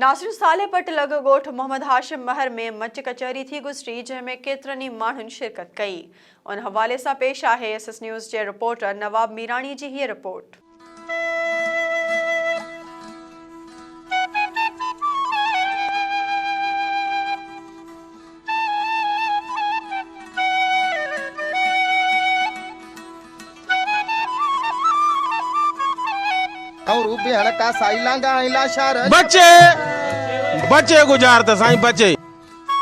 ناصر صالح پٽ لڳ ڳوٺ محمد هاشم مهر ۾ مچ ڪچهري ٿي گذري جنهن ۾ ڪيترن ئي ماڻهن شرڪت ڪئي ان حوالي سان پيش آهي ايس ايس نيوز جي رپورٽر نواب ميراڻي جي هيء رپورٽ. ڪنورو بيهڻ ڪاسائي لانگا ۽ لاشار. بچي بچي گذار ته سائين بچي.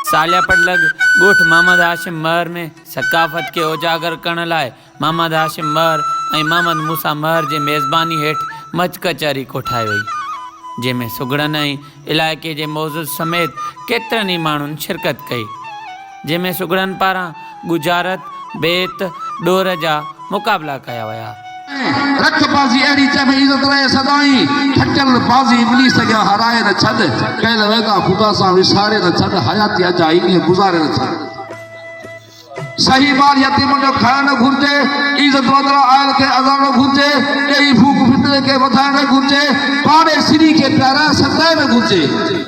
سالياپٽ لڳ ڳوٺ محمد هاشم مهر ۾ ثقافت کي اجاگر ڪرڻ لاء محمد هاشم مهر ۽ محمد موسيٰ مهر جي ميزباني هيٺ مچ ڪچهري ڪوٺائي وئي، جنهن ۾ سگهڙن ۽ علائقي جي معزز سميت ڪيترن ئي ماڻهن شرڪت ڪئي. جنهن ۾ سگهڙن پاران ڳجهارت، بيت، ڏور جا مقابلا ڪيا ويا. رک بازي اهڙي جنهن ۾ عزت رهي سدائين، کٽيل بازي ابليس اڳيان هارائي نه ڇڏ، ڪيل وعدا خدا سان وساري نه ڇڏ، حياتي اجائي ائين گذاري نه ڇڏ. صحيح مال يتيمن جو کائڻ نه گهرجي، عزت بدران آيل کي آزارڻ نه گهرجي، ڏيئي ڦوڪ فتني کي وڌائڻ نه گهرجي، پاڙي سري کي پيارائي ستائڻ نه گهرجي.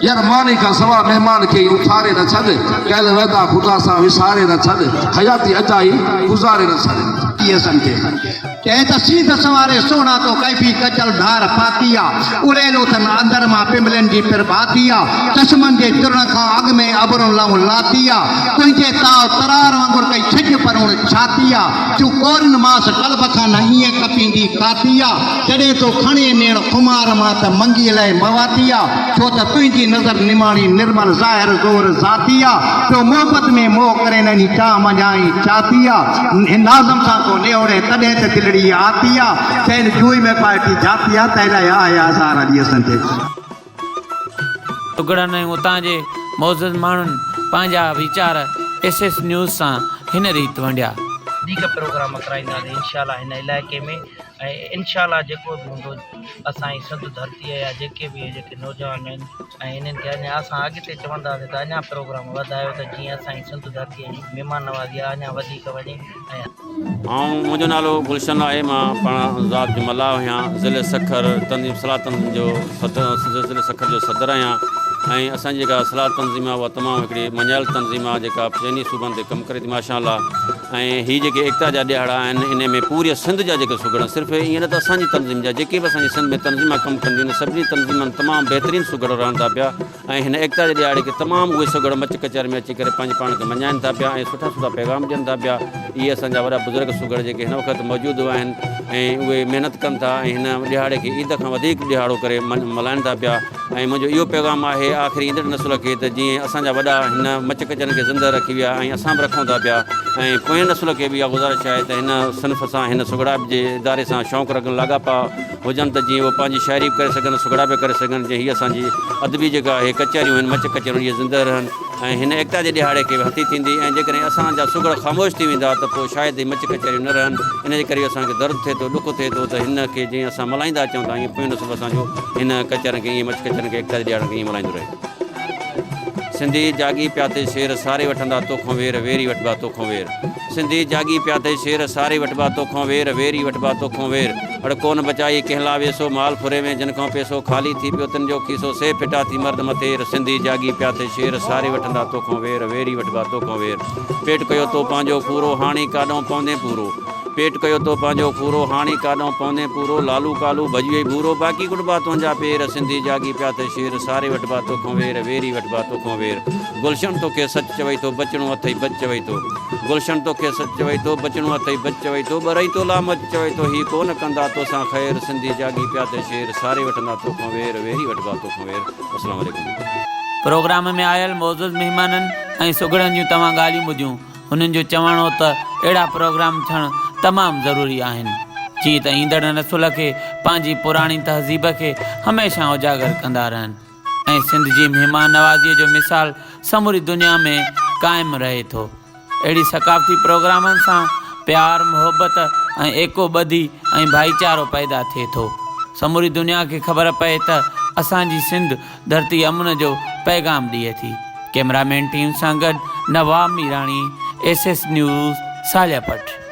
يار ماني کان سوا مهمان کي ئي اٿاري نه ڇڏ، ڪيل وعدا خدا سان وساري نه ڇڏ، حياتي اجائي گذاري نه ڇڏ. پيئسن کي چئي ته سينڌ سنواري سهڻا تو ڪيفي ڪچل ڌار پاتي آ، اڙيل اٿن اندر مان پنبلين جي پرڀاتي آ، چشمن جي چرڻ کان اڳ ۾ ابرن لئون لاتي آ، تنهنجي تاء ترار وانگر ڪئي ڇڄ پروڻ ڇاتي آ، چون ڪورين ماس قلب کان نه ائين ڪپيندي ڪاتي آ. جڏهن تو کڻي نيڻ خمار مان ته منگيء لئه مواتي آ، ڇو ته تنهنجي نظر نماڻي نرمل ظاهر زور ذاتي آ، پيو محبت ۾ موهه ڪرين انهي چاهه منجهان ئي چاتي آ، هن ناظم سان ڪو نهوڙين تڏهن ته دلڙي آتي آ، چين جوئي ۾ پائي ٿي جھاتي آ، تنهن لاء آهي آزار علي حسن چئي ٿو. سگهڙن ۽ اتان جي معزز ماڻهن پنهنجا ويچار ايس ايس نيوز سان هن ريت ونڊيا. وڌيڪ پروگرام ڪرائينداسين انشاء الله هن علائقي ۾ ۽ انشاء الله جيڪو به هوندو اسان جي سنڌ ڌرتي جا جيڪي به جيڪي نوجوان آهن ۽ انهن کي اڃا اسان اڳتي چونداسين ته اڃا پروگرام وڌايو ته جيئن اسان جي سنڌ ڌرتي جي مهمان نوازي آهي اڃا وڌيڪ وڃي ۽. آئون منهنجو نالو گلشن آهي مان پاڻ ذات جو ملاح آهيان ضلعي سکر تنظيم صلاح تنظيم جو صدر ضلعي سکر جو صدر آهيان ۽ اسان جي جيڪا صلاح تنظيم آهي اها تمام هڪڙي مڃايل تنظيم آهي جيڪا چئني صوبن تي ڪم ڪري ٿي ماشاء الله ۽ هي جيڪي ايڪتا جا ڏهاڙا آهن انهي ۾ پوريء سنڌ جا جيڪي سگهڙ صرف ائين نه ته اسان جي تنظيم جا جيڪي به اسان جي سنڌ ۾ تنظيمان ڪم ڪن ٿيون انهن سڀني تنظيمن تمام بهترين سگهڙ رهن ٿا پيا ۽ هن ايڪتا جي ڏهاڙي کي تمام اهي سگهڙ مچ ڪچهري ۾ اچي ڪري پنهنجي پاڻ کي مڃائن ٿا پيا ۽ سٺا سٺا پيغام ڏين ٿا پيا اهي اسان جا وڏا بزرگ سگهڙ جيڪي هن وقت موجود آهن ۽ اهي محنت ڪن ٿا ۽ هن ڏهاڙي کي عيد کان وڌيڪ ڏهاڙو ڪري ملهائن ٿا پيا ۽ منهنجو اهو پيغام آهي آخري ايندڙ نسل کي ته جيئن اسان جا وڏا هن مچ ڪچن کي زنده رکي ويا ۽ اسان به رکون ٿا پيا ۽ پوئين نسل کي به اها گذارش آهي ته هن صنف سان هن سگهڙائپ جي اداري سان شوق رکن لاڳاپا هجن ته جيئن اهي پنهنجي شاعري به ڪري سگهن سگهڙائپ به ڪري سگهن جيئن هي اسان جي ادبي جيڪا اهي ڪچهريون آهن مچ ڪچهريون اهي زنده رهن ۽ هن ايڪتا جي ڏهاڙي کي به هٿي ٿيندي ۽ جيڪڏهن اسان جا سگهڙ خاموش ٿي ويندا ته پوء شايد هي مچ ڪچهريون نه رهن ان جي ڪري اسان کي درد ٿئي ٿو ڏک ٿئي ٿو ته هن کي جيئن اسان ملهائيندا اچون ٿا ائين پويون نسل اسان جو هن ڪچهرين کي ائين مچ ڪچهرين کي ايڪتا جي ڏهاڙن کي ائين ملهائيندو رهي. سنڌي جاڳي پيا ٿي شير ساري وٺندا توکون وير ويري وٺبا توکون وير سنڌي جاڳي پيا ٿي شير ساري وٺبا توکون وير ويري وٺبا توکون وير اڙ ڪون بچائي ڪنهن لا ويسو مال ڦري وين جن کان پيسو خالي ٿي پيو تن جو کيسو سي ڦٽا ٿي مرد مٿير سنڌي جاڳي پيا ٿي شير ساري وٺندا توکون وير ويري وٺبا توکون وير پيٽ ڪيو تو پنهنجو پورو هاڻي ڪاڏئون پوندين پورو پيٽ ڪيو تو پنهنجو کورو، هاڻي ڪاڏئون پوندين پورو، لالو ڪالو ڀڄي وئي ڀورو، باقي ڪٽبا تنهنجا پير، سنڌي جاڳي پيا ٿي شير، ساري وٺبا توکون وير، ويري وٺبا توکون وير. گلشن توکي سچ چوئي ٿو، بچڻو اٿئي بچ چوئي ٿو. گلشن توکي سچ چوئي ٿو، بچڻو اٿئي بچ چوئي ٿو، ٻرئي تو لا مچ چوئي ٿو، هي ڪو نه ڪندا توسان خير، سنڌي جاڳي پيا ٿي شير، ساري وٺندا توکون وير، ويري وٺبا توکون وير. اسلام عليڪم. پروگرام ۾ آيل معزز مهمانن ۽ سگهڙن جون توهان ڳالهيون ٻڌيون. هنن جو چوڻ هو ته اهڙا پروگرام ٿيڻ تمام ضروري آهن جيئن ته ايندڙ نسل کي پنهنجي پراڻي تهذيب کي هميشه اجاگر ڪندا رهن ۽ سنڌ جي مهمان نوازي جو مثال سموري دنيا ۾ قائم رهي ٿو. اهڙي ثقافتي پروگرامن سان پيار، محبت ۽ ايڪو ٻڌي ۽ ڀائيچارو پيدا ٿئي ٿو. سموري دنيا کي خبر پئي ته اسان جي سنڌ ڌرتي امن جو پيغام ڏئي ٿي. ڪئميرا مين ٽيم سان گڏ Nawab Mirani, S S news, Saleh Pat.